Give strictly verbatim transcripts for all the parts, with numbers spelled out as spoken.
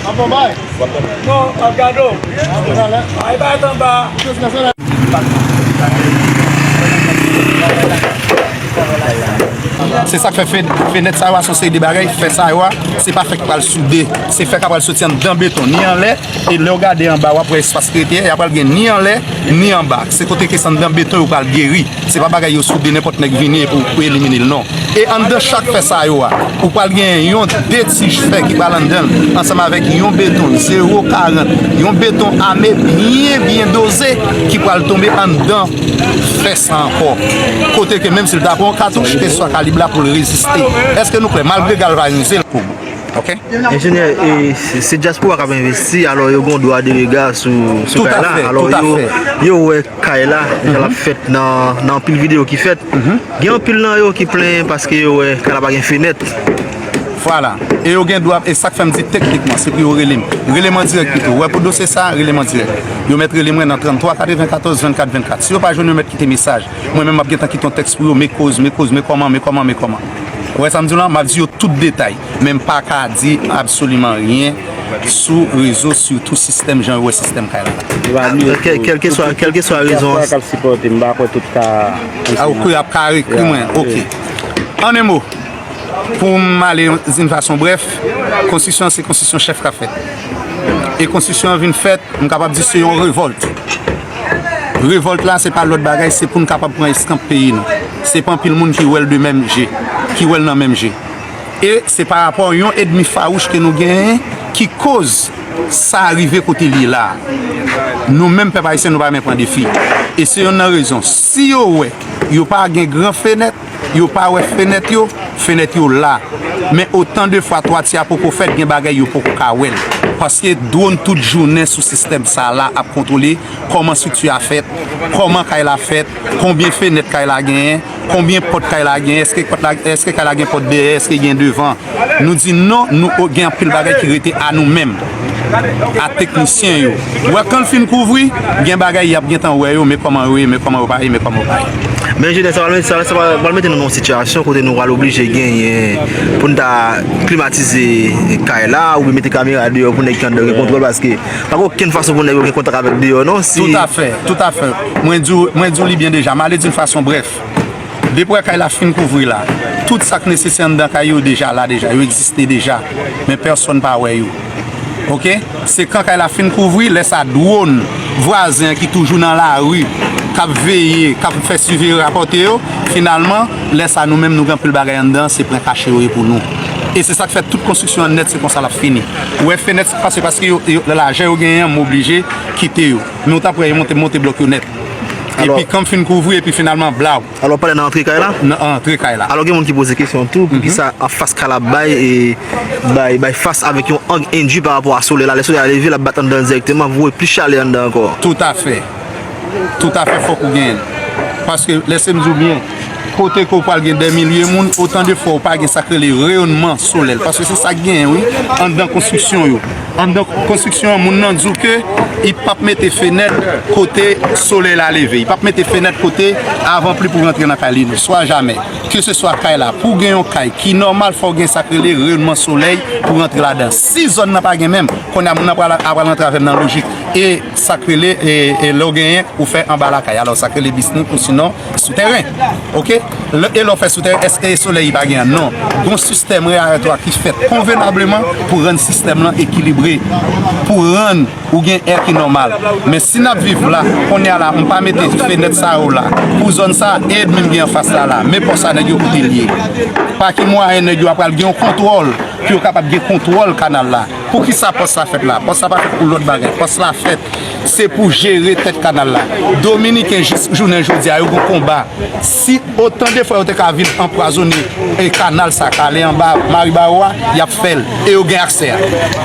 Non, ap gade w. Ay, bay anba. Se sa k fè fe-, fenèt sa yo a se yon seri de bagay, fè sa yo a, se pa fè k pral soude, se fè k ap pral soti anndan beton, ni anlè, e lè w gade anba, w ap wè espas ki rete, y ap pral gen ni anlè, ni anba. Se kote ke se anndan beton yo pral geri. Se pa bagay yo soude nenpòt nèg vini epi w elimine l, non. E anndan chak fè sa yo a, ou pral gen yon de tij fè ki pral anndan l, ansanm avèk yon beton zewo karant, yon beton ame byen, byen doze ki pral tonbe anndan fè sa ankò. Kote ke menm si l ta pran yon katouch, keseswa kalib la pou l reziste. Èske nou klè? Malgre galvanize l pou. Ok? Enjenyè, e, se, se dyaspora k ap envesti, alò yo gen dwa de rega sou, sou kay la. Alò yo, yo wè kay la, jan l ap fèt nan, nan anpil videyo ki fèt. Gen anpil nan yo ki plenyen paske yo wè kay la pa gen fenèt. Vwala. E yo gen dwa, e sa k fè m di teknikman, se pou yo rele m. Rele m an dirèk pito. Wè pou dosye sa, rele m an dirèk. Yo mèt rele mwen nan tranntwa katrevenkatòz vennkat vennkat. Si yo pa jwenn, yo mèt kite mesaj. Mwen menm, m ap gentan kite yon tèks pou yo, men koz, men koz, men kòman, men kòman, men kòman. Ou wè sa m di w la? M ap di yo tout detay. Men m pa ka di absoliman ryen sou rezo, sitou sistèm, jan yo wè sistèm kay la. Kè-, kèlkeswa, kèlkeswa rezon an. Dyaspora k ap sipòte, m pa kwè tout ka. A, ok, ap ka ekri mwen. Ok. An en mo, pou m ale d'une façon brèf, konstriksyon an se konstriksyon chèf k ap fèt. E konstriksyon an vin fèt, m kapab di se yon revòlt. Revòlt la, se pa lòt bagay, se pou n kapab pran eskanp peyi nou. Se pa anpil moun ki wè l de menm je, ki wè l nan menm je. E se pa rapò yon ènmi fawouch ke nou genyen ki koz sa rive kote l ye la a. Nou menm pèp ayisyen, nou pa renmen pran defi. E se yonn nan rezon. Si yo wè yo pa gen gran fenèt, yo pa wè fenèt yo, fenèt yo la. Men otan de fwa twati a poko fèt, gen bagay yo poko ka wè l. Paske dwòn tout jounen sou sistèm sa la ap kontwole kòman estrikti a fèt, kòman kay la fèt, konbyen fenèt kay la genyen, konbyen pòt kay la genyen, èske pòt la, èske kay la gen pòt dèyè, èske gen devan. Nou di non, nou o-, gen anpil bagay ki rete a nou menm, a teknisyen yo. Wè, kan l fin kouvri, gen bagay y ap gentan wè yo, men kòman yo ye, men kòman yo pa ye, men kòman yo pa ye. Men enjenyè, sa pral mete, sa, sa pral mete nou nan yon sitiyasyon kote nou pral oblije genyen pou n ta klimatize kay la, oubyen mete kamera deyò pou nèg ki anndan gen kontwòl, paske pa gen okenn fason pou nèg yo gen kontak avèk deyò, non. Si... Toutafè, toutafè. Mwen di w, mwen di w li byen deja, m ale d'une façon brèf. Depi w wè kay la fin kouvri la, tout sa k nesesè anndan kay yo deja la deja, yo egziste deja, men pèsonn pa wè yo. Ok? Se kan kay la fin kouvri, lè sa dwòn vwazen an ki toujou nan lari, k ap veye, k ap fè siveye rapòte yo, finalman, lè sa nou menm nou gen anpil bagay anndan, se pran kache yo ye pou nou. E se sa k fè tout konstriksyon an nèt, se konsa l ap fini. Ou wè fenèt sa pase paske yo, yo, lajè yo genyen an, m oblije kite yo. Men w t ap wè yo monte, monte blòk yo nèt. Epi kan m fin kouvri, epi finalman, blaw. Alò, pale nan antre kay la? Nan antre kay la. Alò, gen moun ki poze kesyon tou, poukisa anfas kay la bay, e, bay, bay fas avèk yon ang endui pa rapò a solèy la? Lè solèy la leve, l ap bat anndan l dirèkteman, voye plis chalè anndan ankò. Toutafè. Toutafè, fòk ou genyen l. Paske, lèse m di w byen, kote ke w pral gen dè milye moun, otan de fwa ou pa gen sa k rele reyònman solèy. Paske se sa k genyen, wi, anndan konstriksyon yo. Anndan konstriksyon an, moun nan di w ke li p ap mete fenèt kote solèy la leve. Li p ap mete fenèt kote avan pli pou rantre nan kay li, swa jamè. Keseswa kay la, pou w gen yon kay ki nòmal, fò w gen sa k rele reyònman solèy pou rantre ladan. Si zòn nan pa gen menm, kounye a moun nan pral, pral rantre avè m nan lojik. E sa k rele, e, e lè w genyen, ou fè anba lakay. Alò, sa k rele bisnik ou sinon sou tèren. Ok? Lè, e lè w fè sou tèren, èske solèy pa gen an? Non. Gon sistèm reyatwa ki fèt konvenableman pou rann sistèm lan ekilibre, pou rann ou gen è ki nòmal. Men si n ap viv la, kounye a la, m pa mete fenèt sa yo la, pou zòn sa, e ènmi m gen anfas la la. Men pòs sa nèg yo kote l ye. Pa ki mwayen nèg yo ap pral gen yon kontwòl, pou yo kapab gen kontwòl kanal la. Poukisa pòs la fèt la? Pòs la pa fèt pou lòt bagay. Pòs la fèt, se pou jere tèt kanal la. Dominiken jis jounen jodi a, yo gon konba. Si otan de fwa yo te ka vin anpwazonnen e kanal sa k ale anba Maribawo a, y ap fè l. E yo gen aksè a.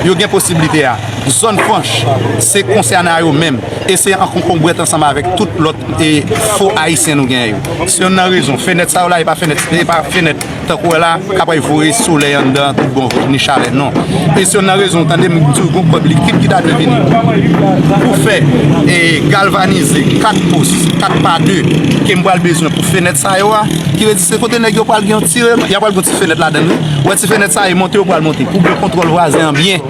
Yo gen posiblite a. Zòn franch, se konsène a yo menm. E se an konkonbrèt ansanm avèk tout lòt e fo ayisyen nou genyen yo. Se youn nan rezon. Fenèt sa yo la, e pa fenèt, e pa fenèt tankou w wè la, k ap voye solèy anndan tout bon vre, ni chalè, non. E se youn nan rezon, tande m di w, gon kòb likid ki ta dwe vini pou fè, e, galvanize kat pòs, kat pa de, ke m pral bezwen pou fenèt sa yo a, ki vle di se kote nèg yo pral gen yon ti, y ap pral gen yon ti fenèt ladan l, wi. Wè ti fenèt sa, e monte yo pral monte, pou byen kontwòl vwazen an byen.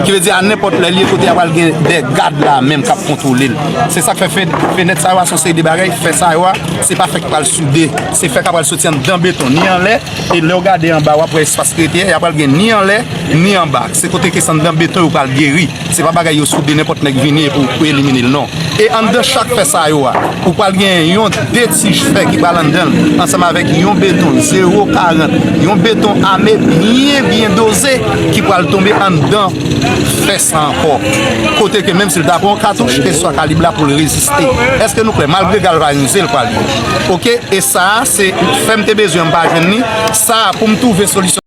Ki vle di a nenpòt lè l ye kote a pral gen de gad la menm k ap kontwole l. Se sa k fè fe- fenèt sa yo a se yon seri de bagay, fè sa yo a, se pa fè k pral soude, se fè k ap pral soti anndan beton, ni anlè, e lè w gade anba w ap wè espas ki rete a, y ap pral gen ni anlè, ni anba. Se kote ke se anndan beton yo pral geri. Se pa bagay yo soude nenpòt nèg vini epi w elimine l, non. E anndan chak fè sa yo a, ou pral gen yon de tij fè ki pral anndan l, ansanm avèk yon beton zewo karant, yon beton ame byen, byen doze ki pral tonbe anndan fè sa ankò. Kote ke menm si l ta pran yon katouch, keseswa kalib la pou l reziste. Èske nou klè? Malgre galvanize l pral ye. Oke? E sa a, se fè m te bezwen, m pa jwenn li. Sa a, pou m twouve solisyon.